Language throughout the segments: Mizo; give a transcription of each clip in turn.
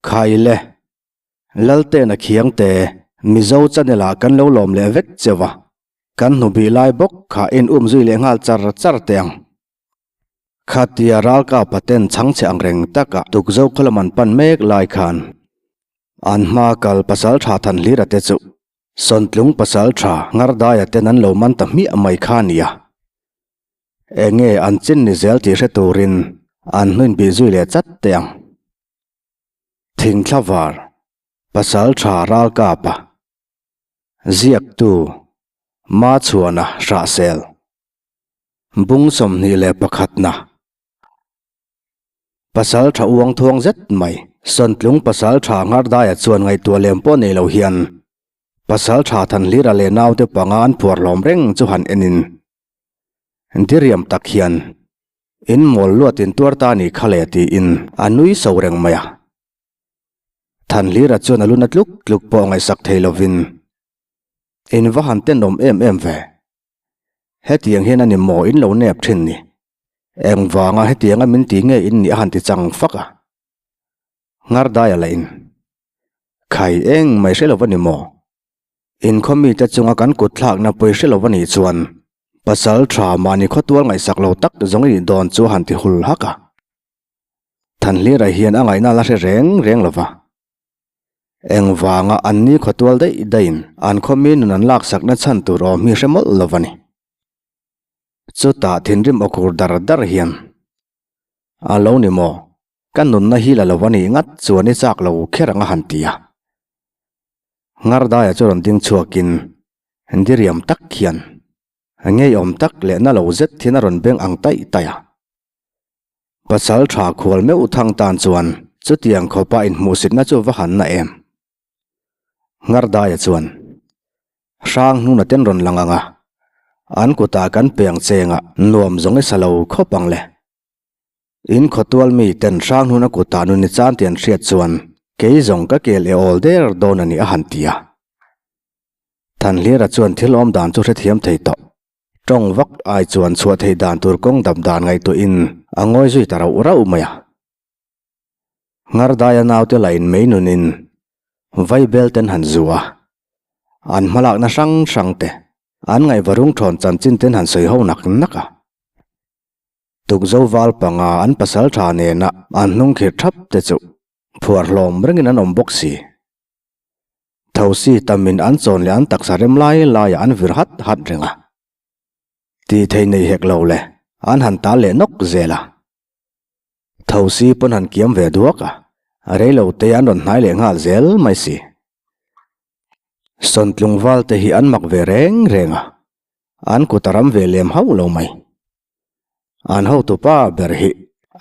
Khai le, Laltena Khiangte, Mizo channel ah kan lo lawm leh vek cheu a, kan hnubih lai bawk kha in um zui leh nghal char char teh ang. Khatia ralkapa ten chhangchhe ang reng taka tukzo khaw lam an pan mek lai khan an hma kal pasal tha than hlira te chu Sawntlung pasal tha Ngardaia ten an lo man ta hmiah mai kha a nia. Enge an chin ni zel tih hre turin an hnuin bih zui leh chat teh ang. Thingthla var pasal tha ralkapa ziaktu Machhuana Hrahsel. Bung 21 na. Pasal tha uang thuang zet mai. Sawntlung pasal tha Ngardaia chuan ngaihtuah lem pawh nei lo hian pasal tha Thanhlira leh naute panga an phuar hlawm reng chu han enin diriam tak hian in mawl luatin tuar ta ni kha le tiin a nui so reng mai a. Thanhlira chuan a luna tluk tluk pawh ngaihsak thei lovin in va han tenawm em em ve. Hetiang hian a ni maw in lo nep thin ni? Engvanga hetianga min ti nge in nih a han ti chang fak a. Nghar daia la in. Khai eng mai hre lo va ni maw? Inkhawm mite chunga kan kut thlakna pawi hre lo va nih chuan pasal tha mahni khawtual ngaihsak lo tak zawng i nih dawn chu a han ti hul hak a. Thanhlira hian a ngaihna la hre reng reng lo va. Engvanga an ni khawtual daih daihin an khawmi nun an laksakna chhan tur awm hi hre mawlh lo a ni. Chutah thinrim awkur dar dar hian, A lo ni maw? Ka nunna hi la lo a nih ngat chuan i chak lo kher ang a han ti a. Ngardaia chu rawn ding chhuakin diriam tak hian ngeiawm tak leh na lo zet hian a rawn beng ang taih taih a. Pasal tha khual meuh thang tan chuan chutiang khawpa inhmuhsitna chu va han na em? Ngardaia chuan hrang hnuna ten rawn lang ang a, an kutah kan peng chengah nuam zawng i sa lo khawp ang le. In khawtual mi ten hrang hnuna kutah nun i chan tih an hriat chuan kei zawng ka kel e awl der dawn a ni a han ti a. Thanhlira chuan thil awm dan chu hrethiam thei tawh. Tawng vak ai chuan chhuah theih dan tur kawng dap dan ngaihtuahin a ngawi zui ta rauh rauh mai a. Ngardaia naute la in mei nunin vaibel ten han zu a, an hmalakna hrang hrang te an ngaihva rungthawn chanchin ten han sawi ho nak nak a. Tukzo val panga an pasal tha nena an hnung khir thap te chu phuar hlawm rengin an awm bawk si. Thosi tamin an chawn leh an taksa rem lai laiah an vir hat hat reng a. Tih thei nei hek lo le, an han tal leh nawk zel a. Thosi pawn han kiam ve duak a, rei lo te an rawn hnai leh nghal zel mai si. Sawntlung val te hi an mak ve reng reng a, an kut a ram ve lem hauh lo mai. An hotupa ber hi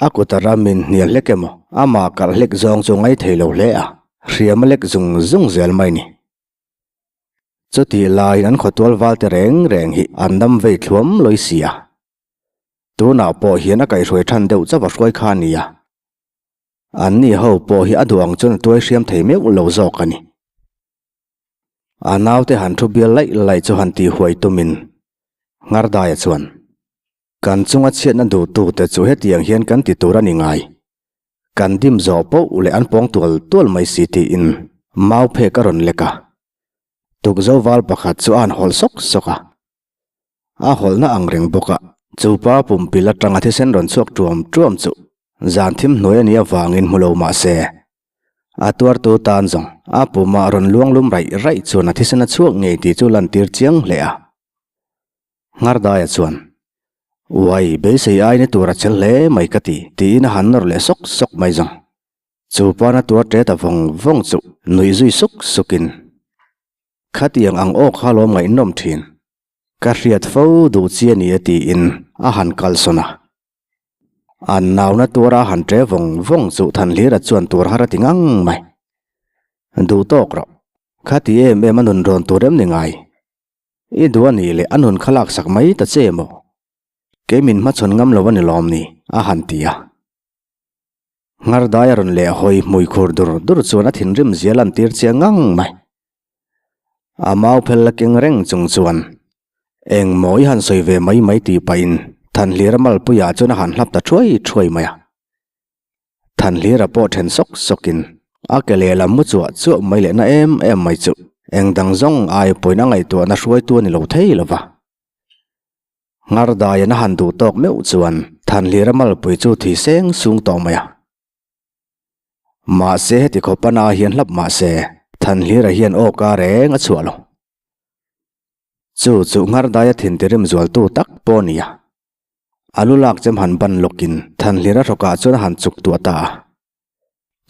a kut a ramin hnial hlek emaw amah kalh hlek zawng chu ngaithei lo hle a, hriam a lek zung zung zel mai ni. Chutih laiin an khawtual valte reng reng hi an dam vei thluam lawi si a. Tunah pawh hian a kaihhruai than deuh chauh a hruai kha a ni a. Anni ho pawh hi a duh ang chuan a tuai hriam thei meuh lo zawk a ni. A naute han thu bial laih laih chu han tih huai tumin Ngardaia chuan, Kan chunga chhiatna duhtute chu hetiang hian kan ti tur a ni ngai. Kan dim zawh poh leh an pawng tual tual mai si tiin mau phek a rawn lek a. Tukzo val pakhat chu a han hawlh sawk sawk a. A hawlhna ang reng bawk a, chu pa pumpil atanga thisen rawn chhuak tuam tuam chu zan thim hnuai a nih avangin hmu lo mah se, a tuartu tan zawng a pumah rawn luang lum raih raih chuan a thisen a chhuak ngei tih chu lantir chiang hle a. Ngardaia chuan, Uai, beisei ai ni tur a chel hle mai ka ti, tiin a han nawr leh sawk sawk mai zawng. Chu pawn a tuar ṭe ta vawng vawng chu nuih zui suk sukin, Khatiang ang aw kha lawm ngaihnawm ṭhin. Ka hriat fo duh chi a ni e tiin a han kalsawn a. An nauna tuara han ṭe vawng vawng chu Thanhlira chuan tur har a ti ngang mai. Duh tawk rawh. Khati em em a nun rawn tur em ni ngai? I duh a nih leh a nun kha laksak mai ta che maw? Kei min hmachhawn ngam lo a ni lawm ni? a han ti a. Nghardai a rawn leh hawi hmui khur dur dur chuan a thinrim zia lantir chiang ngang mai. A mau phel la keng reng chung chuan eng maw i han sawi ve mai mai tih pahin Thanhlira malpuiah chuan a han hlap ta thuai thuai mai a. Thanhlira pawh then sawk sawkin. A ke lehlam mu chuah chuah mai leh na em em mai chu eng dang zawng ai pawhin a ngaihtuahna hruaitu a ni lo thei lo va. Nghardaian a han duh tawk meuh chuan Thanhlira malpui chu thi seng sung tawh mai a. Mahse heti khawp a na hian hlap mahse Thanhlira hian awka reng a chhuah lo. Chu chu Nghardaia thintirim zualtu tak pawh a ni a. A lu lak chem han ban lawkin Thanhlira hrawkah chuan a han chuk tuah ta a.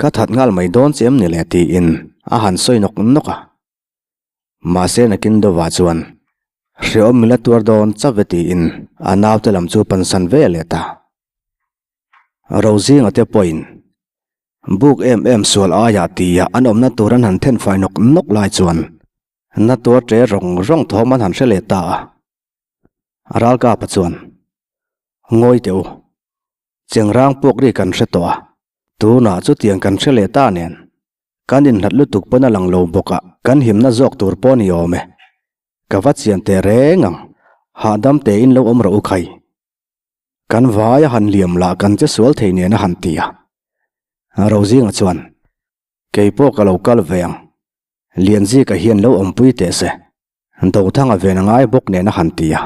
Ka that nghal mai dawn che em ni le tiin a han sawi nawk nawk a. Mahse nakin deuhah chuan hreawm min la tuar dawn chauh ve tiin a naute lam chu pansan ve leh ta. Rozinga te pawhin buk em em sual aiah tia an awmna tur an han thenfai nawk nawk lai chuan na tuar ṭe rawng rawng thawm an han hre leh ta a. Ralkapa chuan ngawi teh u. Chengrang puak ri kan hre tawh a, tunah chutiang kan hre leh ta nen. Kan inhlat lutuk pawn a lang lo bawk a, kan himna zawk tur pawh ni awm e. Ka va chian teh reng ang, hahdam tein lo awm rawh u khai. Kan vai a han liam lah kan che sual thei nen a han ti a. Rozinga chuan, Kei pawh ka lo kal ve ang, Lianzika hian lo awmpui teh se, Dothanga ven a ngai bawk nen a han ti a.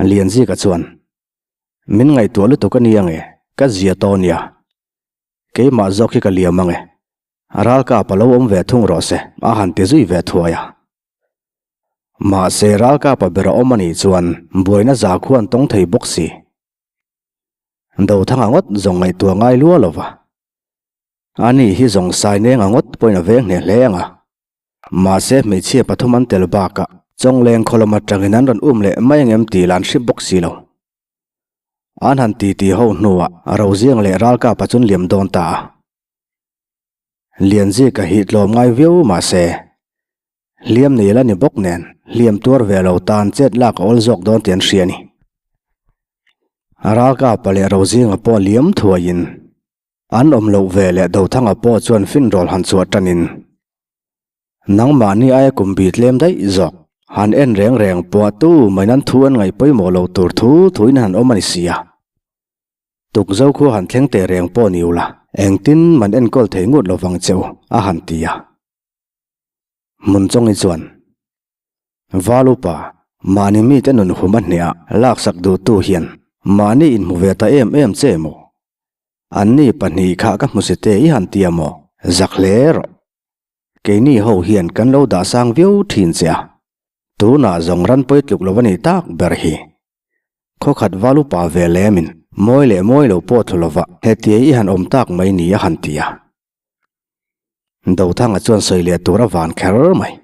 Lianzika chuan, Min ngaihtuah lutuk a ni ange, ka zia tawh nia. Keimah zawk hi ka liam ange. Ralkap a lo awm ve thung rawh se, a han ti zui ve thuai a. Mahse ralkap a ber a awm a nih chuan buaina za khuan tawng thei bawk si. Dothanga ngawt zawng ngaihtuah ngai lua lo va. Ani hi zawng Sainenga ngawt pawhin a veng hneh hle ang a. Mahse hmeichhia pathum an tel bakah Chawngleng khaw lam atangin an rawn um leh mai angem tih lah an hrip bawk si lo. An han titi ho hnuah Roziang leh Ralkapa chu an liam dawn ta a. Lianzika hi tlawm ngai viau mahse hliam nei la ni bawk nen hliam tuar ve lo tan chet lak a awl zawk dawn tih an hria a ni. Ralkapa leh Rozinga pawh liam thuaiin An awm loh ve leh Dothanga pawh chuan finrawl han chhuah tanin, Nangmahni aia kum bi tlem daih zawk, han en reng reng pawh tu mai nan thu an ngaih pawimawh lo tur thu thuin han awm a ni si a. Tukzo khu han thleng teh reng pawh ni ula, engtin man enkawl thei ngut lo vang che u, a han ti a. Hmunchawngi chuan, Val upa, mahni mite nun hum a hneha laksak duhtu hian mahni inhmu ve ta em em che maw? Anni pahnih kha ka hmu si te i han tia maw? Zak hle rawh. Keini ho hian kan lo dah sang viau thin che a, tunah zawng ran pawi tluk lo a nih tak ber hi. Khawkhat val upa ve lemin mawi leh mawi lo pawh thlu lova hetia i han awm tak mai ni a han ti a. Dothanga chuan sawi leh tur a van kher mai.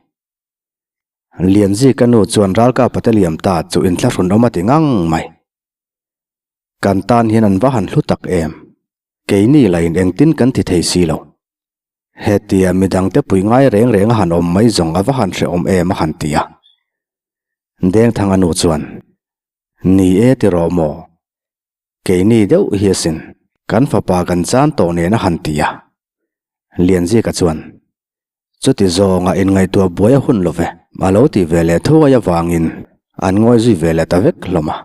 Lianzika nu chuan ralkapa te liam ta chu inthlahrun awm a ti ngang mai. Kan tan hian an va han hlu tak em? Keini lain engtin kan ti thei si lo. Hetia midangte pui ngai reng reng a han awm mai zawng a va han hrehawm em a han ti a. Dengthanga nu chuan, Ni e ti rawh maw? Keini deuh hi asin, kan fapa kan chan tawh nen a han ti a. Lianzika chuan, Chuti zawnga inngaihtuah buai a hun lo ve, a lo ti ve leh thuai avangin an ngawi zui ve leh ta vek hlawm a.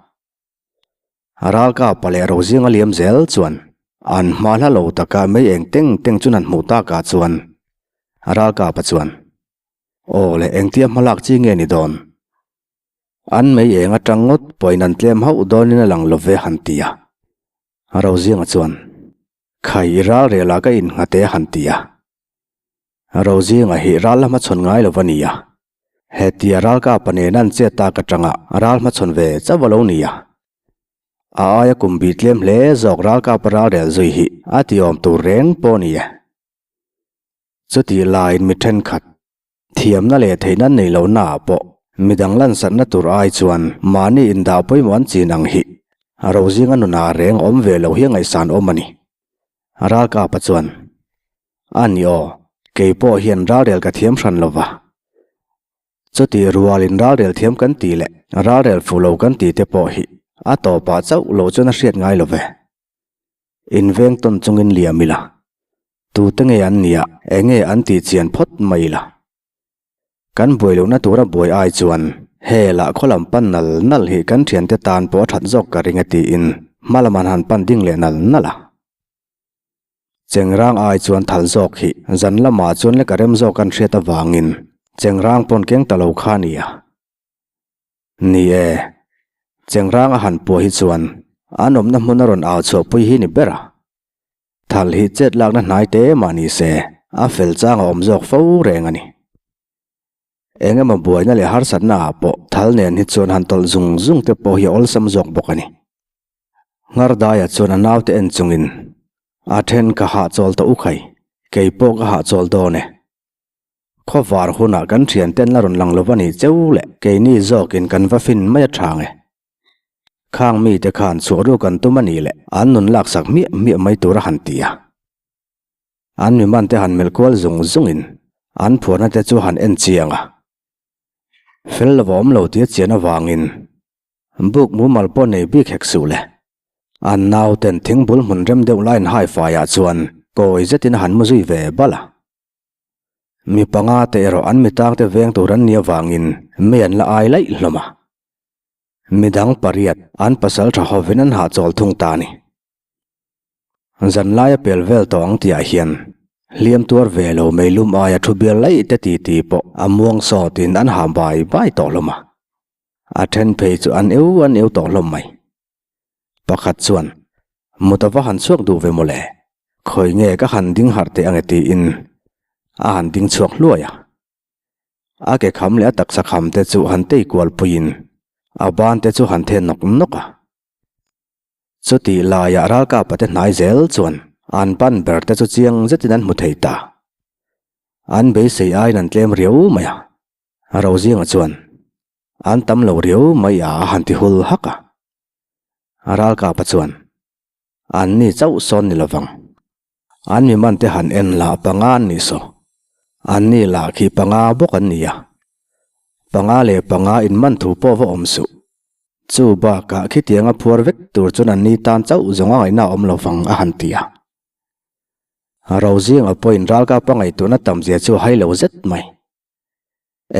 Ralkapa leh Rozinga liam zel chuan an hma hla lo taka mei eng teng teng chu nan hmuh takah chuan Ralkapa chuan, Aw le engtia hmalak chi nge ni dawn? An mei eng atang ngawt pawhin an tlem hauh dawnin a lang lo ve han ti a. Rozinga chuan, Khai i ral rel ah ka innghat e a han ti a. Rozinga hi ral la hmachhawn ngai lo va ni a. Hetia ralkapa nena an chet tak atanga ral hmachhawn ve chauh a lo ni a. A aia kum bi tlem hle zawk ralkapa ral rel zui hi a ti awm tur reng pawh a ni e. Chutih laiin mi thenkhat Thiamna leh theihna nei lohnaah pawh midang lansatna tur ai chuan mahni indah pawimawh an chin ang hi Rozinga nunah reng awm ve lo hi a ngaihsan awm a ni. Ralkapa chuan, A ni aw, kei pawh hian ralrel ka thiam hran lo va. Chutih rualin ralrel thiam kan tih leh ralrel fuh lo kan tih te pawh hi a tawpah chauh lo chuan a hriat ngai lo ve. Inveng tawn chungin liam ila, tute nge an nia, enge an tih chian phawt mai ila. Kan buai lohna tura buai ai chuan he lah khaw lam pan nal nal hi kan thiante tan pawh a that zawk ka ring a tiin hma lam an han pan ding leh nal nal a. Chengrang ai chuan thal zawk hi zan lamah chuan leka rem zawk an hriat avangin chengrang pawn keng ta lo kha a ni a. Ni e, chengrang a han puah hi chuan an awmna hmun a rawn au chhuahpui hi ni ber a. Thal hi chet lakna hnai te mah ni se a fel chang a awm zawk fo reng a ni. Eng emaw buaina leh harsatna ah pawh thal nen hi chuan han tawlh zung zung te pawh hi a awlsam zawk bawk a ni. Nghardaia chuan a naute en chungin, A then ka hahchawl tawh u khai, kei pawh ka hahchawl dawn e. Khawvar hunah kan thianten la rawn lang lo va nih cheu leh keini zawkin kan va fin mai a thang e. Khang mite khan chhuah ru kan tum a nih leh an nun laksak hmiah hmiah mai tur a han ti a. An mi mante han melh kual zung zungin an phuarna te chu han en chiang a. Fel lo va awm lo tia chian avangin buk mumal pawh nei bik hek suh le. An nauten thingbul hmun rem deuh laiin hai faiah chuan kawi zetin a han mu zui ve bal a. Mi panga te erawh an mi tangte veng tur an nih avangin mei an la ai laih hlawm a. Midang pariat an pasal tha hovin an hahchawl thung ta a ni. Zan laia pel vel tawh ang tihah hian hliam tuar ve lo meilum aia thu bial laih te ti ti pawh a muang sawtin an ha bai bai tawh hlawm a. A then phei chu an eu an eu tawh hlawm mai. Pakhat chuan, Mut a va han chhuak duh ve mawle, khawi nge ka han ding harh teh ange tiin a han ding chhuak hluai a. A ke kham leh a taksa kham te chu han tei kual puiin a ban te chu han then nawk nawk a. Chutih laiah ralkapa te hnai zel chuan an pan ber te chu chiang zetin an hmu thei ta. An beisei aiin an tlem riau mai a. Rozinga chuan, An tam lo riau mai a a han ti hul hak a. Ralkapa chuan, An ni chauh sawn ni lovang. An mi man te han en lah panga an nih saw. An ni lah khi panga bawk an ni a. Panga leh panga in man thu pawh va awm suh. Chu bakah khitianga phuar vek tur chuan an ni tan chauh zawng a ngaihna a awm lo vang a han ti a. Rozinga pawhin ralkapa ngaihtuahna tam zia chu a hai lo zet mai.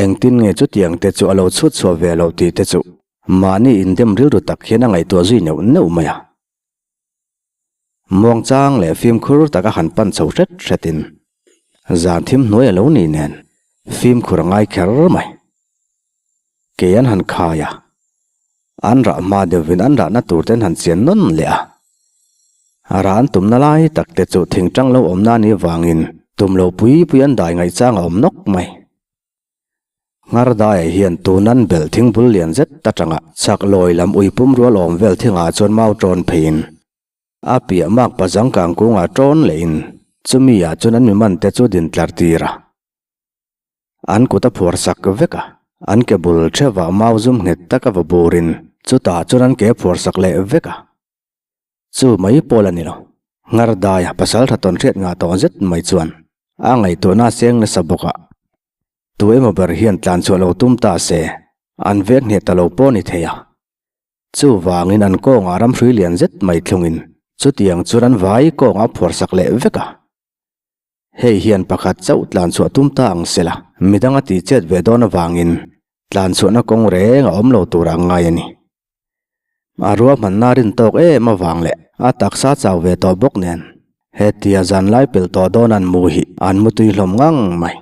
Engtin nge chutiang te chu a lo chhut chhuah ve loh tih te chu mahni indem rilru tak hian a ngaihtuah zui neuh neuh mai a. Muangchang leh fimkhur taka han pan chho hret hretin zan thim hnuai a lo nih nen fimkhur a ngai kher mai. Kei an han khai a, an rah hma deuhvin an rahna tur te an han chian nawn leh a. A rah an tumna lai tak te chu thingtang lo awmna a nih vangin tum lo pui pui an dai ngaihchang a awm nawk mai. Nghardaiah hian tun an belh thingbul lian zet atanga chak lawi lam ui pum rual awm vel thingah chuan mau tawn pheiin a piah mak pazang kang kungah tawn lehin chumi ah chuan an mi man te chu din tlar tir a. An kut a phuar sak vek a, an ke bul theuhah mau zum nghet taka va burin chutah chuan an ke a phuar sak leh vek a. Chu mai pawl a ni lo. Ngardaia pasal tha tawn hriat ngah tawh zet mai chuan a ngaihtuahna a seng nasa bawk a. Tu emaw ber hian tlan chhuah lo tum ta se, an vek hneh ta lo pawh a ni thei a. Chuvangin an kawngah ramhrui lian zet mai thlungin chutiang chuan an vai kawngah a phuar sak leh vek a. Hei hian pakhat chauh tlan chhuah tum ta ang se la, midang a tih chet ve dawn avangin tlan chhuahna kawng reng a awm lo tur ang ngai a ni. A ruahmanna rin tawk em avang leh a taksa chau ve tawh bawk nen hetia zanlai pelh tawh dawn an mu hi an mu tui hlawm ngang mai.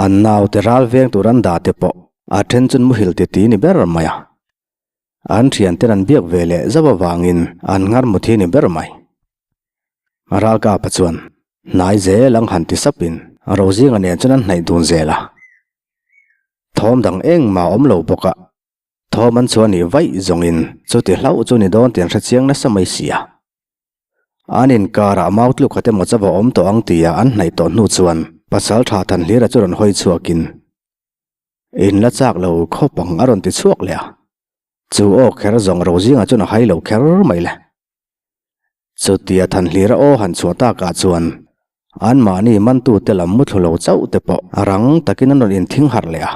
An naute ral veng tur an dah te pawh a then chun muhil ti ti ni ber mai a. An thianten an biak ve leh zauh avangin an nghar mu thi ni ber mai. Ralkapa chuan hnai zel ang han ti sapin Rozinga nen chuan an hnaih dun zel a. Thawm dang engmah a awm lo bawk a, thawm an chhuah nih vaih zawngin chuti hlauh chu ni dawn tih an hrechiang nasa mai si a. An inkarah mau tluk khat emaw chauh a awm tawh ang tia an hnaih tawh hnu chuan pasal tha Thanhlira chu rawn hawi chhuakin In la chak lo khawp ang a rawn ti chhuak leh a, chu aw kher zawng Rozinga chuan a hai lo kher mai le. Chutia Thanhlira aw han chhuah takah chuan anmahni mantute lam muthlu lo chauh te pawh a rang takin an rawn inthing harh leh a.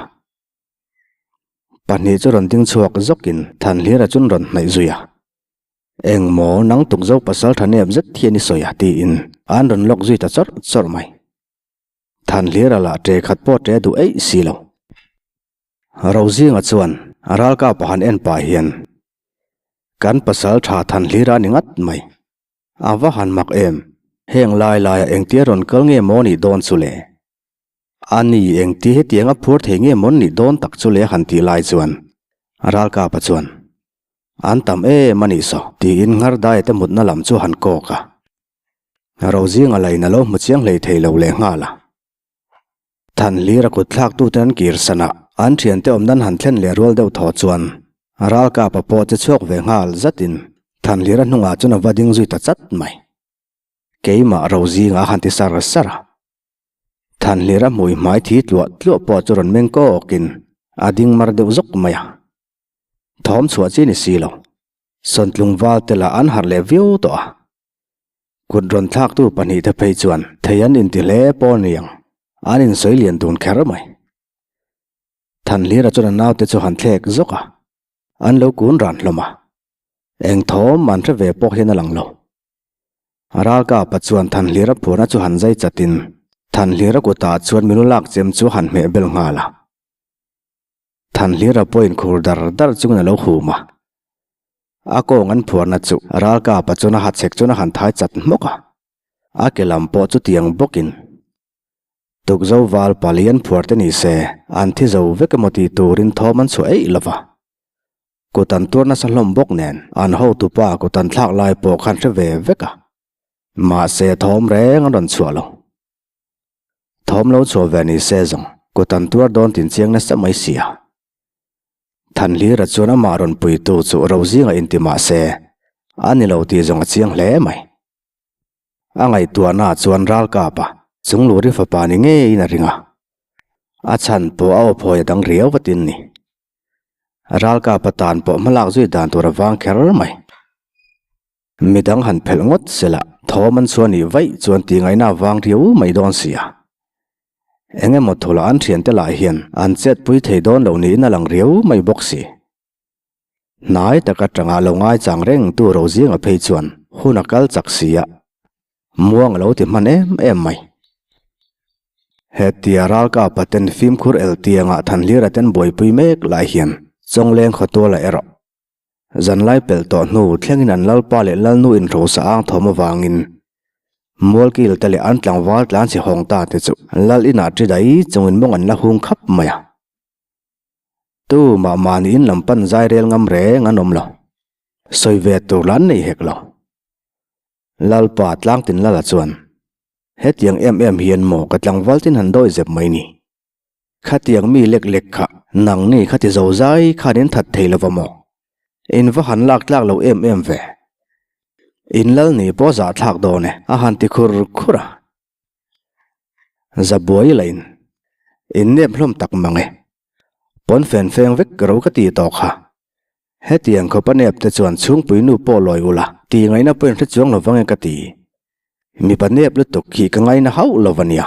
Pahnih chu rawn ding chhuak zawkin Thanhlira chuan rawn hnaih zui a. Engmaw nang tukzo pasal tha nep zet hian i sawi a tiin an rawn lawk zui ta chawrh chawrh mai. Thanhlira lah ṭe khat pawh ṭe duh eih si lo. Rozinga chuan a ralkapa han en pah hian, Kan pasal ṭha Thanhlira a ni ngat mai. A va han mak em? Heng lai laiah engtia rawn kal nge maw nih dawn chu le? A ni, engti hetianga phur thei nge mawn nih dawn tak chu le han tih lai chuan Ralkapa chuan, An tam em a nih saw, tiin Nghar te mutna lam chu han kawk a. Rozinga lain a lo hmu chiang hlei thei lo leh nghal a. Thanhlira kut thlaktute an kir san a, an thiante awm nan han thlen leh rual deuh thaw chuan Ralkapa pawh che chhuak ve nghal zatin Thanhlira hnungah chuan a va ding zui ta chat mai. Keimah Rozinga a han ti sar sar a. Thanhlira hmui hmai thi tluah tluah pawh chu rawn meng kawkin a ding mar deuh zawk mai a. Thawm chhuah chi ni si lo. Sawntlung val te lah an harh leh viau tawh a. Kut rawn thlaktu pahnihte phei chuan thei an inti hle pawh niang, an insawi lian dun kher mai. Thanhlira chuan a naute chu han thlek zawk a, an lo kun ran hlawm a. Eng thawm an hre ve pawh hian a lang lo. Ralkapa chuan Thanhlira phuarna chu han zai chatin Thanhlira kutah chuan milu lak chem chu han hmeh bel nghal a. Thanhlira pawhin khur dar dar chungin a lo hum a. A kawng an phuarna chu Ralkapa chuan a hachhek chuan a han thai chat hmawk a. A ke lam pawh chutiang bawkin Tukzo val pali an phuar te ni se an thi zo vek emaw tih turin thawm an chhuah eih lo va. Kut an tuar nasa hlawm bawk nen an hotupa kut an thlak lai pawh khan hre ve vek a. Mahse thawm reng an rawn chhuah lo. Thawm lo chhuah ve ni se zawng kut an tuar dawn tin chiang nasa mai si a. Thanhlira chuan amah rawn puitu chu Rozinga inti mahse a ni lo tih zawng a chiang hle mai. A ngaihtuahna chuan Ralkapa Chungluri fapa ni ngeiin a ring a. A chhan pawh a aw phawi a dang riau vatin ni. Ralkapa tan pawh hmalak zui dan tur a vang kher mai. Midang han phelh ngawt sela thawm an chhuah nih vaih chuan tih ngaihna a vang riau mai dawn si a. Eng emaw thula an thiante lah hian an chetpui thei dawn lo niin a lang riau mai bawk si. Hnai tak atanga lo ngaichang reng tu Rozinga phei chuan hun a kal chak si a, muang a lo ti hman em em mai. Hetia ralkapa ten fimkhur el tianga Thanhlira ten buaipui mek lai hian Chawngleng khawtuala erawh zanlai pelh tawh hnu thlengin an lalpa leh lalnu inhrosa ang thawm avangin Mualkil te leh an tlangval tlanchhe hawng ta te chu lal inah ṭi dai chungin mawng an la hung khap mai a. Tu mah mahni in lam pan zai rel ngam reng an awm lo. Sawi ve tur lah an nei hek lo. Lalpa Tlangtin Lala chuan, Hetiang em em hian maw ka tlangval tin han dawi zep mai ni. Khatiang mi lek lek kha nangni khati zo zai khan in that thei lova maw? In va han lak tlak lo em em ve. In lal ni pawh zahthlak dawn e a han ti khur khur a. Zabuai la in in nep hlawm tak mang e. Pawn fen feng vek ro ka ti tawh kha. Hetiang khawp a nep te chuan chhungpui nu pawh lawi ula ti ngaihna pawh in hre chuang lo vang e ka ti. Mipa nep lutuk hi ka ngaina hauh lo a nia.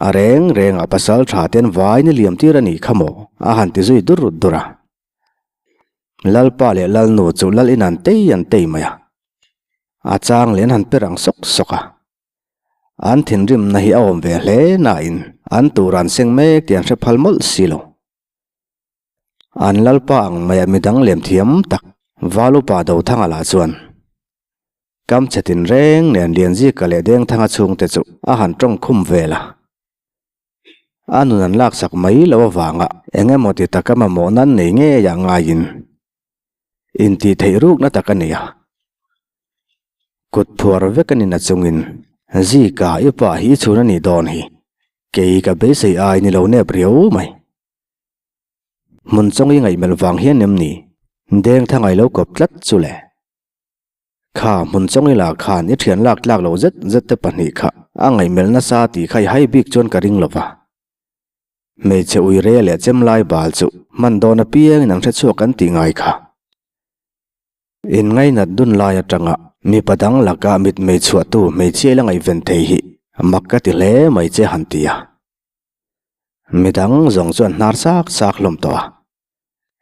A reng reng ah pasal tha ten vai ni liam tir a nih kha maw a han ti zui dur dur a. Lalpa leh Lalnu chu lal in an tei an tei mai a. A chang leh an han per ang sawk sawk a. An thinrimna hi a awm ve hle nain an tur an seng mek tih an hre phal mawlh si lo. An lalpa ang maia midang lem thiam tak Valupa Dothanga lah chuan Kamchhe tinreng nen Lianzika leh Dengthanga chhungte chu a han tawng khum vel a. A nun an laksak mai lo avanga eng emaw ti taka mamawh nan nei ngeiah ngaiin intih theih rukna tak a ni a. Kut phuar vek a ni na chungin Zika i pa hi i chhun a nih dawn hi, kei ka beisei ai ni lo nep riau mai. Hmun chawng i ngaihmelh vang hian em ni deng tha ngai lo kawp tlat chu le. Kha hmun chawng i lah khan i thian lak tlak lo zet zet te pahnih kha a ngaihmelh nasa tih kha i hai bik chuan ka ring lo va. Hmeichhe ui re leh chem lai bal chu hman dawn apiangin an hre chhuak an tih ngai kha. In ngainat dun lai atanga mipa dang laka mitmei chhuahtu hmeichhia ila ngaihven thei hi mak ka ti hle mai che han ti a. Midang zawng chuan hnar sak sak hlawm tawh a.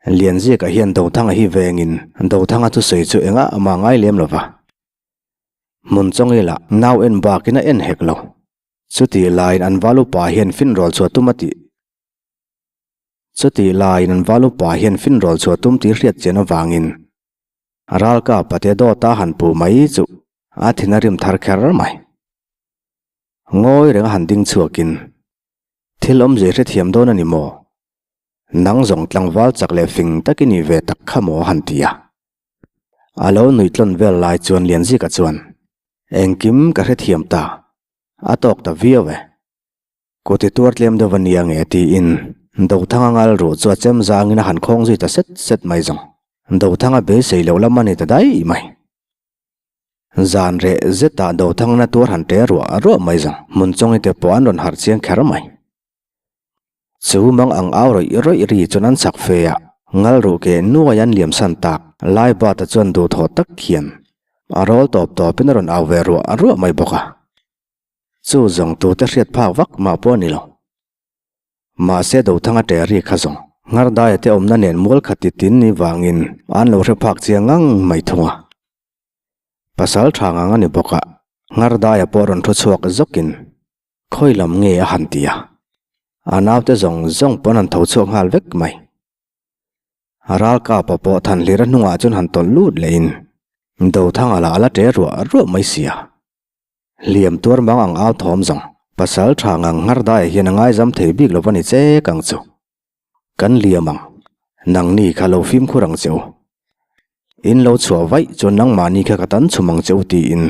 Lianzika hian Dothanga hi vengin Dothanga thusawi chu engah amah ngai lem lo va. Hmun chawng ila nau en bakin a en hek lo. Chutih laiin an val upa hian finrawl chhuah tum a tih. Chutih laiin an val upa hian finrawl chhuah tum tih hriat chian avangin Ralkapa te dawta han puh mai chu. A thin a rim thar kher mai. Ngawi reng a han ding chhuakin, Thil awmzia hrethiam dawn a ni maw? Nang zawng tlangval chak leh fing tak i nih ve tak kha maw a han ti a. A lo nuih tlawn vel lai chuan Lianzika chuan, Engkim ka hrethiam ta, a tawk ta viau e. Kuti tuar tlem deuh a nia nge tiin Dothanga ngal ruh chu a chem zangin a han khawng zui ta set set mai zawng. Dothanga beisei loh lam a ni ta daih mai. Zan reh zetah Dothangna tuar han ṭe ruah ruah mai zawng. Hmun chawngi te pawh an rawn harh chiang kher mai. Chu mang ang au rawih rawih ri chuan an chak fe a, ngal ruh keh nuai an liam san tak. Laibata chuan duhthawh tak hian a rawl tawp tawpin a rawn au ve ruah ruah mai bawk a. Chu zawng tute hriat phak vak mah pawh a ni lo. Mahse Dothanga ṭe ri kha zawng Ngardaia te awmna nen mual khat ti tin ni vangin an lo hre phak chiang ngang mai thung a. Pasal tha ngang a ni bawk a, Ngardaia pawh rawn thu chhuak zawkin khawi lam nge a han ti a. A naute zawng zawng pawn an tho chhuak nghal vek mai. Ralkapa pawh Thanhlira hnungah chuan han tawlh lut lehin Dothanga lah a la ṭe ruah ruah mai si a. Hliam tuar mang ang au thawm zawng, pasal tha ngang nghar daiah hian a ngaizam thei bik lo va ni chek ang chu. Kan liam ang, nangni kha lo fimkhur ang che u. In lo chhuah vaih chuan nangmahni kha ka tan chhum ang che u tiin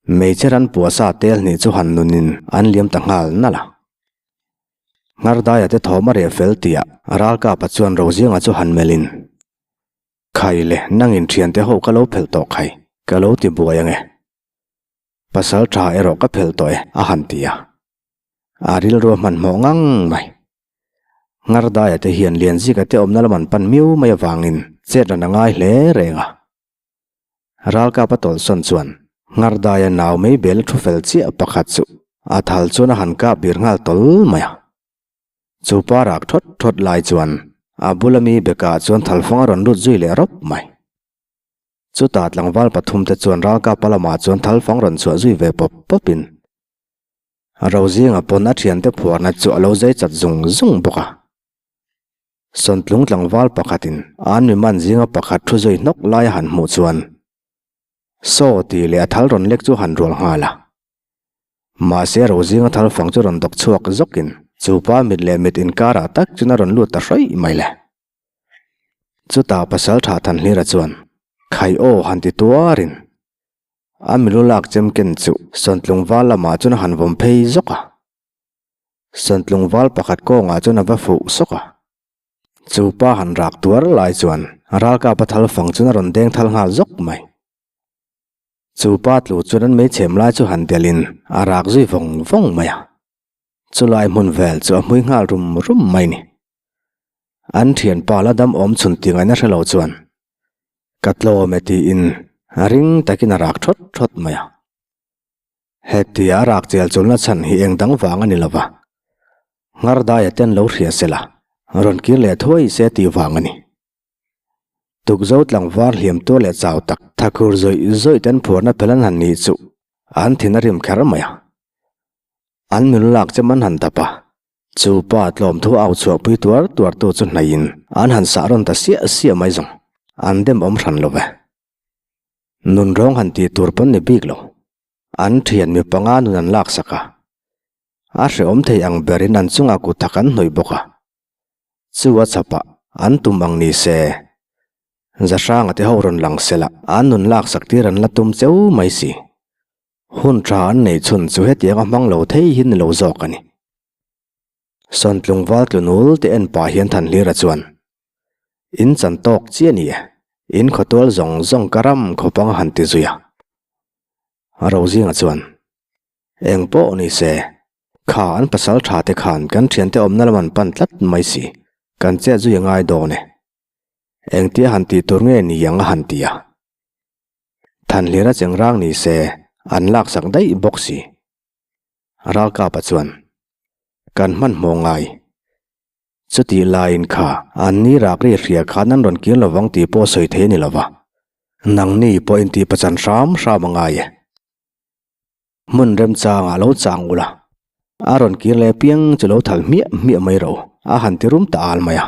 hmeichhe ran puasa tel hnih chu han nunin an liam ta nghal nalh a. Nghar daiah te thawm a reh fel tihah Ralkapa chuan Rozianga chu han melhin, Khai le, nangin thiante ho ka lo phelh tawh khai, ka lo ti buai ange. Pasal tha erawh ka phelh tawh e, a han ti a. A rilru a hmanhmawh ngang mai. Ngardaia te hian Lianzika te awmna lam an pan miu mai avangin chet ran a ngai hle reng a. Ralkap a tawlhsawn chuan Ngardaia nau mei bel thu fel chiah pakhat chu a thal chuan a han kap bir nghal tawl mai a. Chu pa rak thawt thawt lai chuan a bula mi bekah chuan thalfang a rawn lut zui leh rawp mai. Chutah tlangval pathumte chuan ralkapa lamah chuan thalfang rawn chhuah zui ve pawp pawpin Rozinga pawn a thiante phuarna chu a lo zai chat zung zung bawk a. Sawntlung tlangval pakhatin an mi man zinga pakhat thu zui hnawk lai a han hmuh chuan Saw tih leh a thal rawn lek chu han rual nghal a. Mahse Rozinga thalfang chu rawn dawk chhuak zawkin chu pa mit leh mit inkarah tak chuan a rawn lut ta hraih mai le. Chutah pasal tha Thanhlira chuan, Khai aw han ti tuarin a milu lak chem ken chu Sawntlung val lamah chuan a han vawm phei zawk a. Sawntlung val pakhat kawngah chuan a va fuh sawk a. Chu pa han rak tuar lai chuan ralkapa thal fang chuan a rawn deng thal nghal zawk mai. Chu pa tlu chuan an meichhem lai chu han delhin a rak zui vawng vawng mai a. Chulai hmun vel chu a hmui nghal rum rum mai ni. An thianpa la dam awm chhun ti ngaihna hre lo chuan ka tlawm e tiin ring takin a rak thawt thawt mai a. Hetia a rak chial chulna chhan hi eng dang vang a ni lo va, Ngardaia ten lo hria se la, rawn kir leh thuai se tih vang a ni. Tukzo tlangvar hliam tur leh chau tak thakhur zawih zawih ten phuarna pel an han nih chu an thin a rim kher mai a. An milu lak chem an han dap a, chu pa tlawm thu au chhuah pui tuar tuar tu chu hnaihin an han sah rawn ta siah siah mai zawng an dem awm hran lo ve. Nun rawng han tih tur pawn ni bik lo. An thian mi panga nun an lak sak a. A hrehawm thei ang berin an chungah kut thak an hnawih bawk a. Chu a chhapah an tum ang ni se. Zahranga te ho rawn lang se la, an nun lak sak tir an la tum cheu mai si. Hun tha an neih chhun chu hetiang a hmang lo thei hi ni lo zawk a ni. Sawntlung val tlunul te en pah hian Thanhlira chuan, In chan tawk chiah ni e, in khawtual zawng zawng ka ram khawpang a han ti zui a. Rozinga chuan, Eng pawh ni se, kha an pasal tha te khan kan thiante awmna lam an pan tlat mai si, kan chet zui a ngai dawn e. Engtia han tih tur nge ni ang a han ti a. Thanhlira chengrang ni se, an laksak daih bawk si. Ralkapa chuan, Kan hmanhmawh ngai. Chutih laiin kha an ni rak ri hria khan an rawn kir lovang tih pawh sawi thei a ni lova. Nangni pawh intih pachan hram hram a ngai e. Hmun remchangah lo chang ula, a rawn kir leh piang chu lo thal hmiah hmiah mai ro, a han ti rum ta al mai a.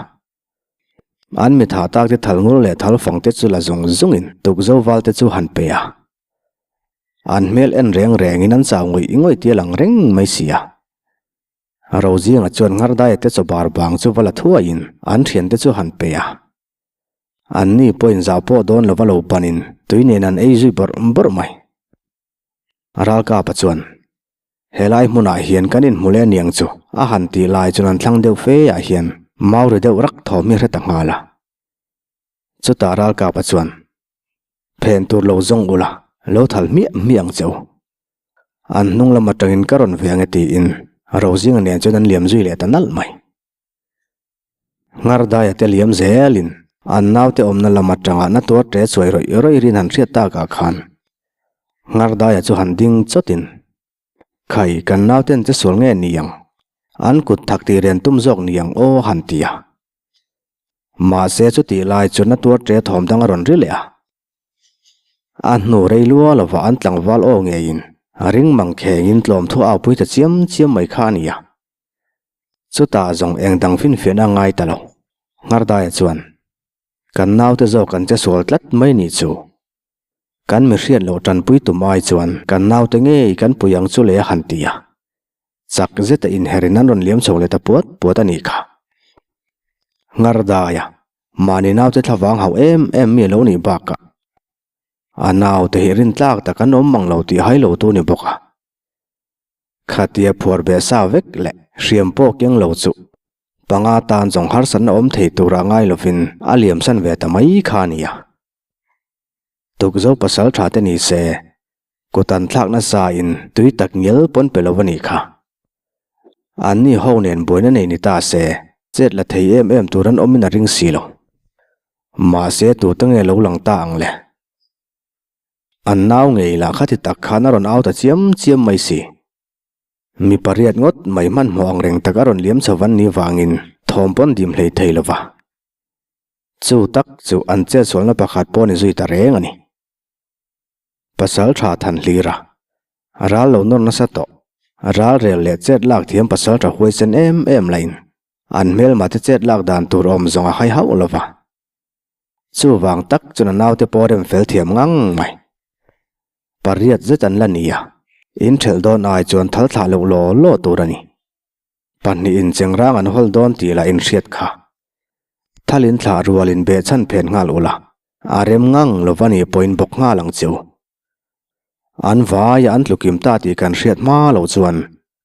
An mi thah tak te thal ngur leh thal fang te chu la zung zungin tukzo val te chu han pe a. An hmel en reng rengin an chau ngawih ngawih tia lang reng mai si a. Rozinga chuan Ngardaia te chaw bar bang chu va la thuaiin an thiante chu han pe a. Anni pawhin zau pawh dawn lova lo panin tui nen an ei zui bawrh bawrh mai. Ralkapa chuan, Helai hmunah hian kan inhmu leh aniang chu a han tih lai chuan an thlang deuh fe ah hian mauri deuh rak thawm hi hre ta nghal a. Chutah Ralkapa chuan, Phen tur lo zawng ula, lo thal hmiah hmiah ang che u. An hnung lam atangin ka rawn ve ang e tiin Rozinga nen chuan an liam zui leh ta nalh mai. Ngardaia te liam zelin an naute awmna lam atanga na tuar ṭe chuai rawih rawih rin han hriat takah khan Ngardaia chu han ding chawtin, Khai, kan nauten che sual nge ni ang? An kut thak tih rian tum zawk ni ang aw han ti a. Mahse chutih lai chu na tuar ṭe thawm dang a rawn ri leh a. A hnu rei lua lovah an tlangval aw ngeiin ring mang khengin tlawm thu au pui ta chiam chiam mai kha a ni a. Chutah zawng eng dang finfiahna a ngai ta lo. Ngardaia chuan, Kan naute zawk an che sual tlat mai nih chu. Kan mi hriat loh tanpui tum ai chuan kan naute ngei kan pui ang chu le a han ti a. Chak zeta inherin an rawn liam chho leh ta puat puat a nih kha. Ngardaia, mahni naute thlavang hauh em em mi a lo nih bakah a naute hi rintlak tak an awm mang lo tih hai lo tu ni bawk a. Khatia phuar beh sa vek leh hriam pawh keng lo chu panga tan zawng harsatna awm thei turah ngai lovin a liamsan ve ta mai kha a ni a. Tukzo pasal tha te ni se, kut an thlak nasa in tui tak ngial pawn pe lo a nih kha. Anni ho nen buaina nei ni ta se, chet la thei em em tur an awmin a ring si lo. Mahse tute nge lo lang ta ang le? An nau ngei lah kha ti tak khan a rawn au ta chiam chiam mai si. Mi pariat ngawt mai hmanhmawh ang reng tak a rawn liam chho van ni vangin thawm pawn dim hlei thei lo va. Chu tak chu an chetsualna pakhat pawh ni zui ta reng a ni. Pasal tha than hlir a, ral lo nawr nasa tawh, ral rel leh chet lak thiam pasal tha huaisen em em lahin an hmelma te chet lak dan tur awm zawng a hai hauh lo va. Chuvang tak chuan a naute pawh rem fel thiam ngang mai. Pariat zet an la ni a, inthelh dawn ai chuan thal thlah loh law law tur a ni. Pahnihin chengrang an hawl dawn tih lah inhriat kha. Thalin thlah rualin behchhan phen nghal ula, a rem ngang lo va nih pawhin bawk nghal ang che u. An vaia an tlukim ta tih kan hriat hma loh chuan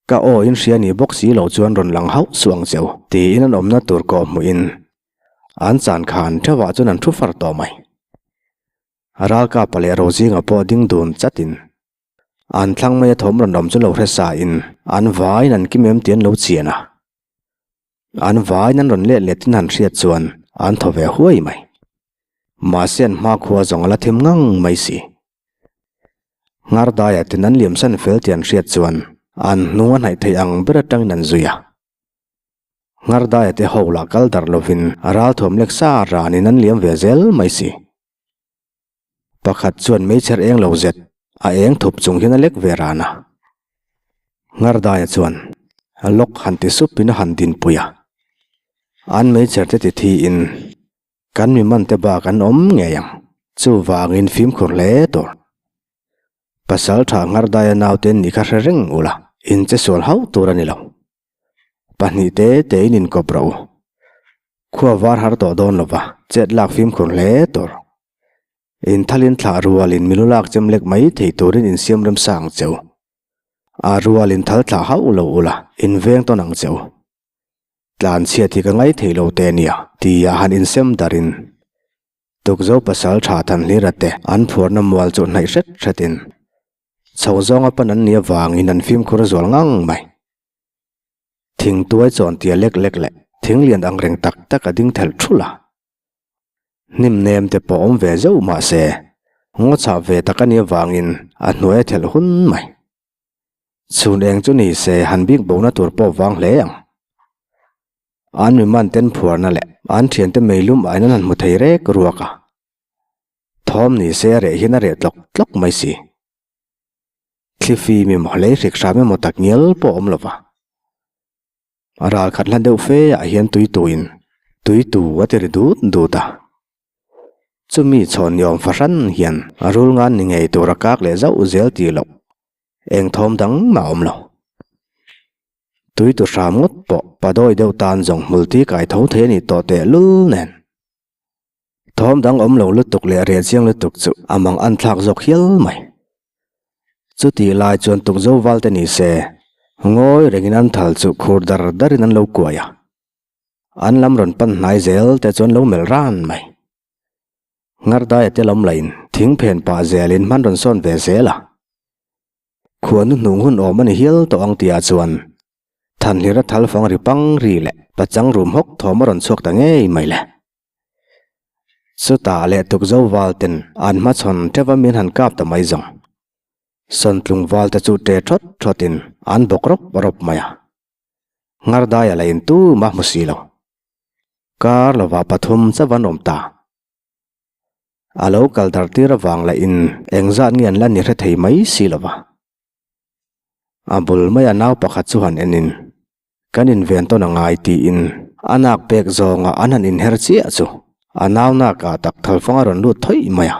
ka aw inhria nih bawk si loh chuan rawn lang hauh suh ang che u tiin an awmna tur kawh hmuhin an chan khan theuhah chuan an thu far tawh mai. Ralkapa leh Rozinga pawh ding dun chatin An thlang mai a thawm rawn awm chu lo hre sa in an vaiin an kim em tih an lo chian a. An vaiin an rawn let let in han hriat chuan an thaw ve huai mai. Mahse an hmakhua zawng a la thim ngang mai si. Nghar daia ten an liamsan fel tih an hriat chuan an hnung a hnaih theih ang ber atangin an zui a. Nghar daia te ho lah kal darh lovin a ralthuam lek sa ranin an liam ve zel mai si. Pakhat chuan meichher eng lo zet, a eng thup chung hian a lek ve ran a. Ngardaia chuan a lawk han ti supin a han dinpui a. An meichher te ti thiin kan mi man te bak an awm ngei ang, chuvangin fimkhur hle tur. Pasal tha Ngardaia naute an nih kha hre reng ula, in che sual hauh tur a ni lo. Pahnih te te in inkawp rawh u. Khua var har tawh dawn lova, chet lak fimkhur hle tur. Inthalin thlah rualin milu lak chem lek mai thei turin insiam rem sa ang che u. A rual inthal thlah hauh lo ula, inveng tawn ang che u. Tlanchhiat hi ka ngai thei lo te nia, tia han insem darin. Tukzo pasal tha Thanhlira te an phuarna mual chu hnaih hret hretin chho zawnga pan an nih avangin an fimkhur zual ngang mai. Thing tuai chawn tia lek lek leh thing lian ang reng tak tak a ding thelh thulh a. Hnim nem te pawh awm ve zeuh mah se, ngaw chhah ve tak a nih avangin a hnuai a thelh hun mai. Chhun eng chu ni se han bik bona tur pawh vang hle ang. An mi man ten phuarna leh an thiante meilum aiin an han hmu thei rek ruak a. Thawm ni se a reh hian a reh tlawk tlawk mai si. Thlifi mi maw lei hrik hram emaw tak ngial pawh a awm lo va. A ral khat hla deuh fe ah hian tui tuin tui tu a ti ri dut dut a. Chumi chhawn ni awm fahran hian a rul ngan ni ngei tur a kak leh zauh zel tih loh eng thawm dang mah a awm lo. Tui tu hram ngawt pawh padawi deuh tan zawng hmulti kai tho thei a nih tawh teh lul nen. Thawm dang awm lo lutuk leh reh chiang lutuk chu a mang an thlak zawk hial mai. Chutih lai chuan tukzo val te ni se, ngawi rengin an thal chu khur dar darin an lo kuai a. An lam rawn pan hnai zel te chuan lo melh ran mai. Ngardaia te lam lain thing phen pah zelin hman rawn sawn ve zel a. Khuanu hnung hun awm a ni hial tawh ang tihah chuan Thanhlira thal fang ri pang ri leh pachang rum hawk thawm a rawn chhuak ta ngei mai le. Chutah leh tukzo val ten an hmachhawn teuh a min han kap ta mai zawng. Sawntlung val te chu ṭe ṭhawt ṭhawt in an bawk rawp rawp mai a. Ngardaia la in tumah hmu si lo. Kar lovah pathum chauh an awm ta. A lo kal dar tir avang lah in engzat nge an la ni hre thei mai si lo va. A bul maia nau pakhat chu han en in kan inven tawn a ngai tiin a nak pek zawnga an han inher chiah chu a nau nak ah tak thalfang a rawn lut thawih mai a.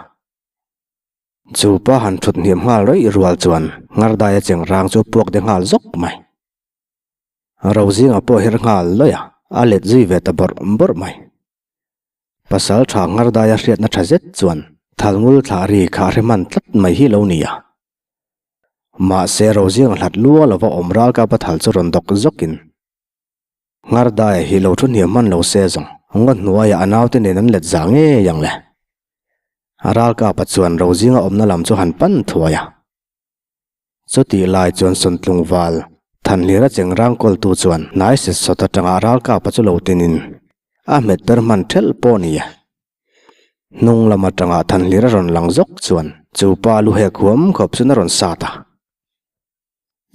Chu pa han thut hniam nghal rawih rual chuan Ngardaia chengrang chu puak de nghal zawk mai. Rozinga pawh her nghal lawih a, a let zui ve ta bawrh bawrh mai. Pasal tha Ngardaia hriatna tha zet chuan Thalngul thlah ri kha a hre hman tlat mai hi lo ni a. Mahse Rozinga hlat lua lova awm ralkapa thal chu rawn dawk zawkin Ngardaia hi lo thu hniam hman lo se zawng ngaw hnuaiah a naute nen an let za ngei ang le. Ralkapa chuan Rozinga awmna lam chu han pan thuai a. Chutih lai chuan Sawntlung val Thanhlira chengrang kawltu chuan hnai set sawt atanga ralkapa chu lo tinin a hmet ber hman thelh pawh a ni a. Hnung lam atanga Thanhlira rawn lang zawk chuan chu pa lu hek huam khawp chuan a rawn sat a.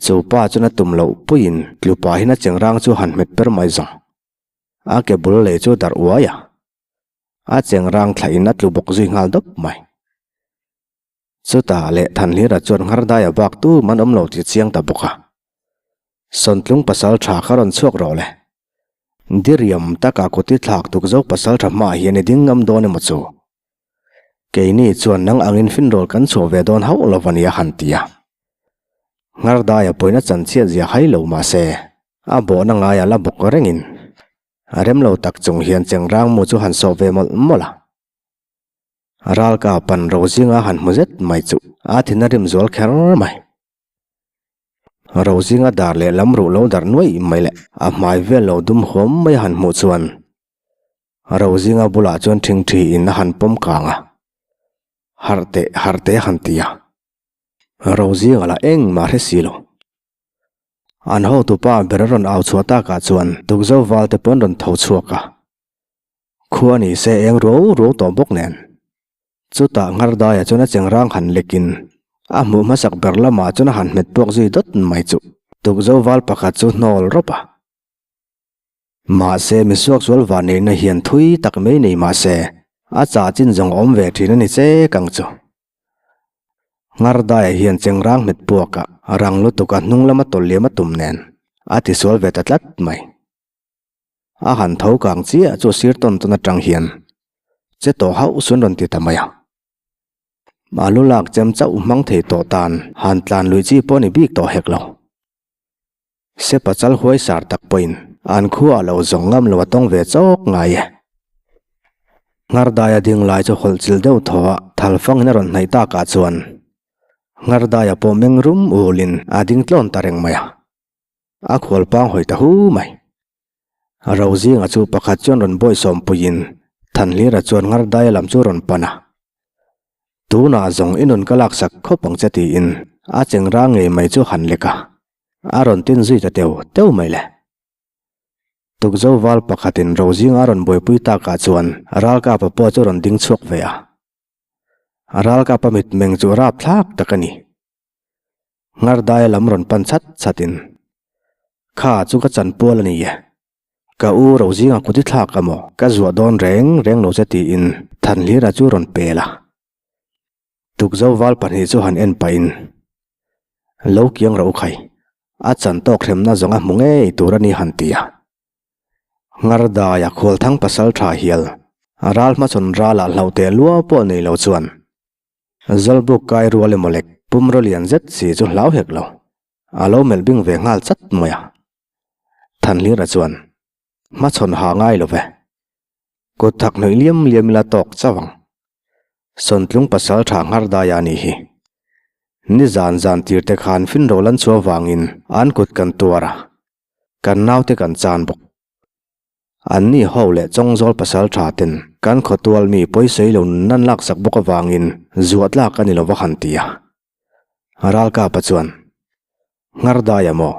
Chu pa chuan a tum loh puiin tlu pahin a chengrang chu han hmet ber mai zawng. A ke bul lei chu a darh uai a. A chengrang thlahin a tlu bawk zui nghal dawp mai. Chutah leh Thanhlira chuan Nghardaia bak tu man awm lo tih chiang ta bawk a. Sawntlung pasal tha kha rawn chhuak rawh le. Diriam taka kut i thlak tuk zo pasal tha hmaah hian i ding ngam dawn emaw chu. Keini chuan nang angin finrawl kan chhuah ve dawn hauh lo a nia han ti a. Nghardaia pawhin a chanchhiat zia hai lo mahse a bawhna ngaia la bawk rengin a rem lo tak chung hian chengrang mu chu han sawh ve mawlh mawlh a. Ralka pan ro zinga han hmu zet mai chu a thin a rim zual kher mai. Ro zinga dar leh lam ruh lo darh nuaih mai leh a hmai vel lo dum huam mai a han hmuh chuan ro zinga bulah chuan thingthi in a han pawm kang a, harh teh harh teh a han ti a. Ro zinga lah engmah hre si lo. An hotupa ber a rawn au chhuah takah chuan tukzo val te pawh an rawn tho chhuak a. Khua ni se eng ruau ruau tawh bawk nen. Chutah Nghardaia chuan a chengrang han lekin a hmuh hmasak ber lamah chuan a han hmet puak zui dawt mai chu tukzo val pakhat chu hnawl rawp a. Mahse misuaksual vanneihna hian thui tak mai nei mahse a chah chin zawng awm ve thin a ni che kang chu. Nghardaia hian chengrang hmet puakah rang lutuk a hnung lama tawlh liam a tum nen a tisual ve ta tlat mai. A han tho kang chiah chu sir tawn tawn atang hian che tawh hauh sun rawn ti ta mai a. A lu lak chem chauh hmang thei tawh tan han tlan lui chi pawh a ni bik tawh hek lo. Sepa chal huai sar tak pawhin an khua a lo zawng ngam lo a tawng ve chawk ngai e. Nghardaia ding lai chu hawlh chil deuh thaw a thalfangin a rawn hnaih takah chuan Nghardaia pawh meng rum ulin a ding tlawn ta reng mai a. A khual pang hawi ta hu mai. Rozinga chu pakhat chuan rawn bawisawm puiin Thanhlira chuan Ngardaia lam chu rawn pan a. Tunah zawng i nun ka laksak khawp ang che tiin a chengra ngei mai chu han lek a, a rawn tin zui ta teu teu mai le. Tukzo val pakhatin Rozinga a rawn buaipui takah chuan Ralkapa pawh chu rawn ding chhuak ve a. Ralkapa mitmeng chu rapthlak tak a ni. Ngardaia lam rawn pan chat chatin, Kha chu ka chanpual a ni e. Ka u Rozinga kut i thlak a maw? Ka zuah dawn reng reng lo che tiin Thanhlira chu rawn pel a. Tukzo val pahnih chu han en pahin, Lo kiang ro khai, a chan tawk hremna zawng a hmu ngei tur a ni han ti a. Ngardaia khualthang pasal tha hial. Ral hmachhawn ralah hlauh teh lua pawh nei lo chuan Zawlbuk kai rual emaw lek pumraw lian zet si chu hlau hek lo. A lo melh bing ve nghal chat mai a. Thanhlira chuan hmachhawn ha ngai lo ve. Kut thak hnawih liam liam ila tawk chauh ang. Sawntlung pasal tha nghar dai a nih hi. Ni zan zan tir te khan finrawl an chhuah vangin an kut kan tuar a, kan naute kan chan bawk. An ni ho leh Chawngzawl pasal tha ten kan khawtual mi pawisawi lo nun an laksak bawk avangin zuah tlak a ni lo va han ti a. Ralkapa chuan, Nghar dai a maw?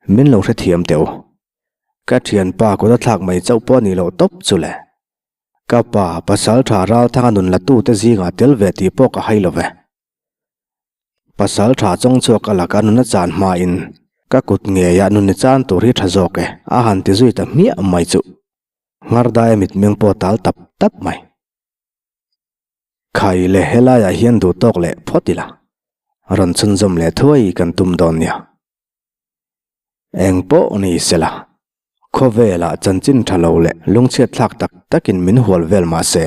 Min lo hrethiam teh u. Ka thianpa kut a thlak mai chauh pawh a nih loh tawp chu le. Ka pa pasal tha Ralthanga nun la tute zingah tel ve tih pawh ka hai lo ve. Pasal tha chawng chhuak a laka nun a chan hmain ka kut ngeiah nun i chan tur hi tha zawk e a han ti zui ta hmiah mai chuh. Nghar daia mitmeng pawh tal tap tap mai. Khai le helaiah hian duh tawk leh phawt ila. Rawn chhunzawm leh thuai kan tum dawn nia. Eng pawh ni sela, khawvelah chanchin tha lo leh lungchhiat thlak tak takin min hual vel mahse,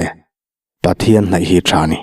Pathian hnaih hi tha ni.